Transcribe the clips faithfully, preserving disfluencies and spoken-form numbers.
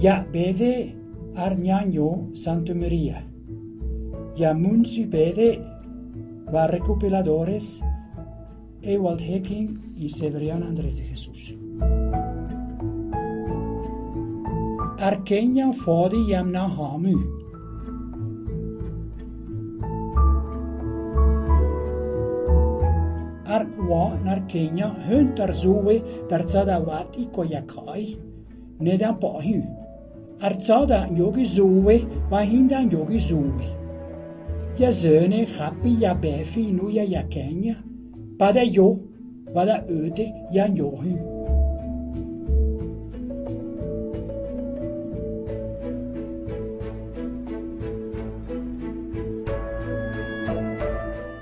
Ya ꞌbede ár ꞌñañö Santo Maria. Ya muntsibede wa Recopiladores, Ewald Hecking y Severiano Andrés de Jesús. Ar Keña fa̱di ya mnö ha̱mu̱. Ár ꞌwa nꞌar Keña ho̱nto ar Zoe dar tsa̱ da watꞌi kö ya jöꞌi, ne da mpa̱hu̱. Ar tsa̱ da ꞌñogi Zoe, wa hinda ꞌñogi Zoe. Ya zo̱ne japi ya ꞌbe̱fi nuya ya Keña, pa da yo, wa da o̱de yá ñohu̱.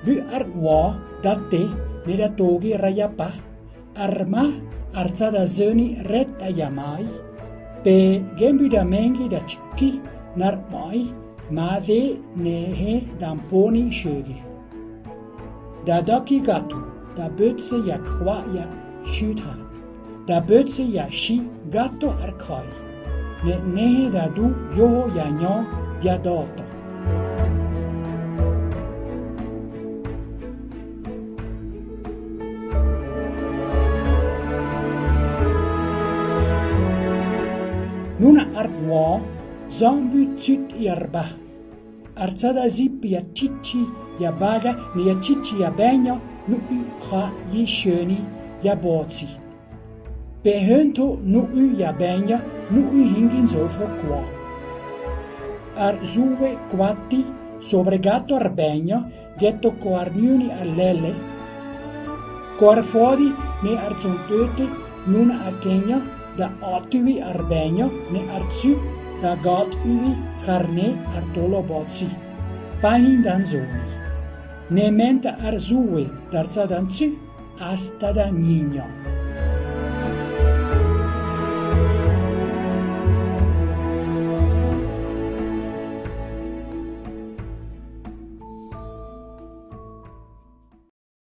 ꞌBu̱ ár ꞌwa da te, ne da togi ꞌra yá pa. Ar ma ar tsa̱ da zo̱ni ꞌre̱tꞌa ya ma̱i, pe gembi da mengi da txki nꞌar ꞌma̱i, made nehe da mponi xo̱ge. Da da̱ki Gato da bo̱tse̱ ya jwaꞌya xu̱tha, da bo̱tse̱ ya xi Gato ar ja̱i, ne nehe da du yoho ya ñö ya da̱tꞌö. Nuna ar ꞌwa za̱ mbu̱ tsu̱tꞌi ar ba. Ar tsa̱ da zipi ya txhichi ya baga ne ya txhichi ya be̱ñö nuꞌu̱ ja yi xo̱ni ya bötsi. Pe ho̱ntho nuꞌu̱ ya be̱ñö nuꞌu̱ hingi nzofo kwa. Ar Zuwe kwati, sobre Gato ar be̱ñö, geto ko ar ñuni ar lele, ko ar fa̱di ne ar tsontꞌo̱te, nuna ar Keña da a̱tꞌu̱wi ar be̱ñö ne ar tsu̱ da ga̱tꞌu̱wi har ne ar tolo bötsi, pa hinda nzoni. Ne menta ar Zuwe dar tsa̱ da ntsu̱, hasta da ñiñö.